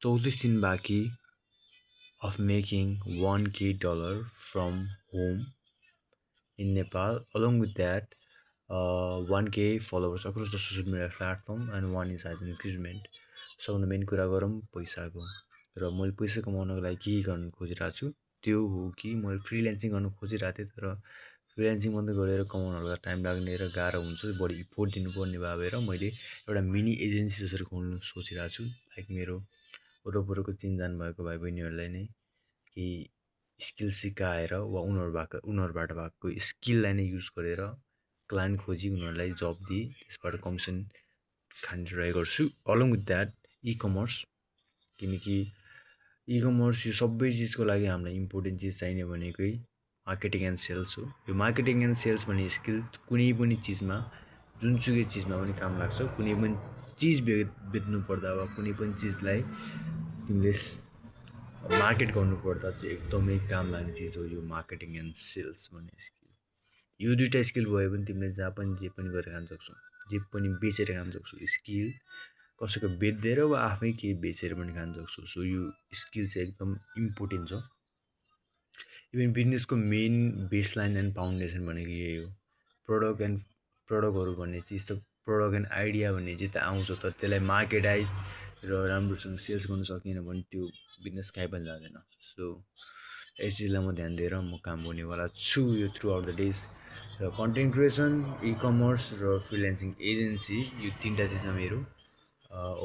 34 दिन बाँकी of making 1K dollar from home in Nepal. Along with that, 1K followers across the social media platform and one is as increment. सबभन्दा main कुरा गरौँ पैसाको र मैले पैसा कमाउनको लागि के गर्नु खोजिरहेको छु त्यो हो कि मैले फ्रिल्यान्सिङ गर्नु खोजिरहेको थिएँ तर फ्रिल्यान्सिङ मात्रै गरेर कमाउनलाई टाइम लाग्ने र गाह्रो हुन्छ बढी इफोर्ट दिनुपर्ने भएर मैले एउटा मिनी एजेन्सी जसरी खोल्नु सोचिरहेको छु लाइक मेरो वरपरको चिनजान भएको भाइ बहिनीहरूलाई नै कि स्किल सिकाएर वा उनीहरूबाट भएको स्किललाई नै युज गरेर क्लाइन्ट खोजी उनीहरूलाई जब दिए त्यसबाट कमिसन खाने ट्राई गर्छु along with that e commerce किनकि इ कमर्स यो सबै चिजको लागि हामीलाई इम्पोर्टेन्ट चिज चाहिने भनेकै मार्केटिङ एन्ड सेल्स हो यो मार्केटिङ एन्ड सेल्स भन्ने स्किल कुनै पनि चिजमा जुनसुकै चिजमा पनि काम लाग्छ कुनै पनि चिज बेच्नु पर्दा वा कुनै पनि चिजलाई तिमीले मार्केट गर्नुपर्दा चाहिँ एकदमै काम लाग्ने चिज हो यो मार्केटिङ एन्ड सेल्स भन्ने स्किल यो दुईवटा स्किल भयो भने तिमीले जहाँ पनि जे पनि गरेर खान सक्छौ जे पनि बेचेर खान सक्छौ स्किल कसैको बेच्दै वा आफै केही बेचेर पनि खान सक्छौ सो यो स्किल चाहिँ एकदम इम्पोर्टेन्ट छ इभन बिजनेसको मेन बेसलाइन एन्ड फाउन्डेसन भनेको यही हो प्रडक्टहरू भन्ने चिज त प्रडक्ट एन्ड आइडिया भन्ने चाहिँ त आउँछ तर त्यसलाई मार्केटाइज र राम्रोसँग सेल्स गर्न सकिएन भने त्यो बिजनेस कहीँ पनि जाँदैन सो यस चिजलाई म ध्यान दिएर म काम गर्नेवाला छु यो थ्रु आउट द डेज र कन्टेन्ट क्रिएसन इ कमर्स र फ्रिल्यान्सिङ एजेन्सी यो तिनवटा चिजमा मेरो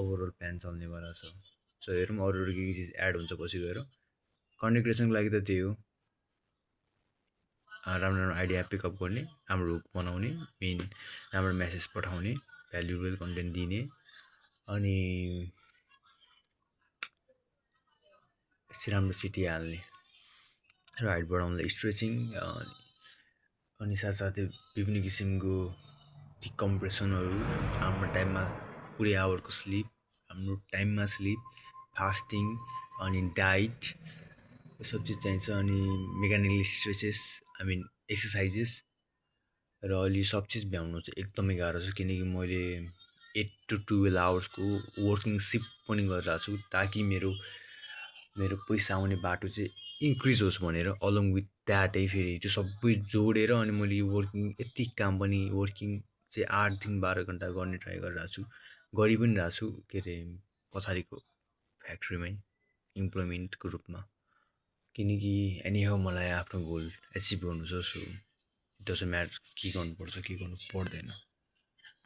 ओभरअल प्लान चल्नेवाला छ सो हेरौँ अरू के चिज एड हुन्छ पछि गएर कन्टेन्ट क्रिएसनको लागि त त्यही हो राम्रो राम्रो आइडिया पिकअप गर्ने राम्रो हुक बनाउने मेन राम्रो मेसेज पठाउने भ्यालुएबल कन्टेन्ट दिने अनि यस्तै राम्रो चिठी हाल्ने र हाइट बढाउनलाई स्ट्रेचिङ अनि साथसाथै विभिन्न किसिमको डिकम्प्रेसनहरू हाम्रो टाइममा पुरै आवरको स्लिप हाम्रो टाइममा स्लिप फास्टिङ अनि डाइट यो सब चिज चाहिन्छ अनि mechanical stretches I mean exercises र अहिले यो सब चिज भ्याउनु चाहिँ एकदमै गाह्रो छ किनकि मैले 8 to 12 आवर्सको वर्किङ सिफ्ट पनि गरिरहेको छु ताकि मेरो पैसा आउने बाटो चाहिँ इन्क्रिज होस् भनेर अलङ विथ द्याटै फेरि त्यो सबै जोडेर अनि मैले यो यति काम पनि वर्किङ चाहिँ 8 देखि 12 घन्टा गर्ने ट्राई गरिरहेको छु गरि पनि रहेको छु के अरे पछाडिको फ्याक्ट्रीमै इम्प्लोइमेन्टको रूपमा किनकि एनीहाउ मलाई आफ्नो गोल एचिभ गर्नु छ सो इट डजन्ट म्याटर के गर्नुपर्छ के गर्नु पर्दैन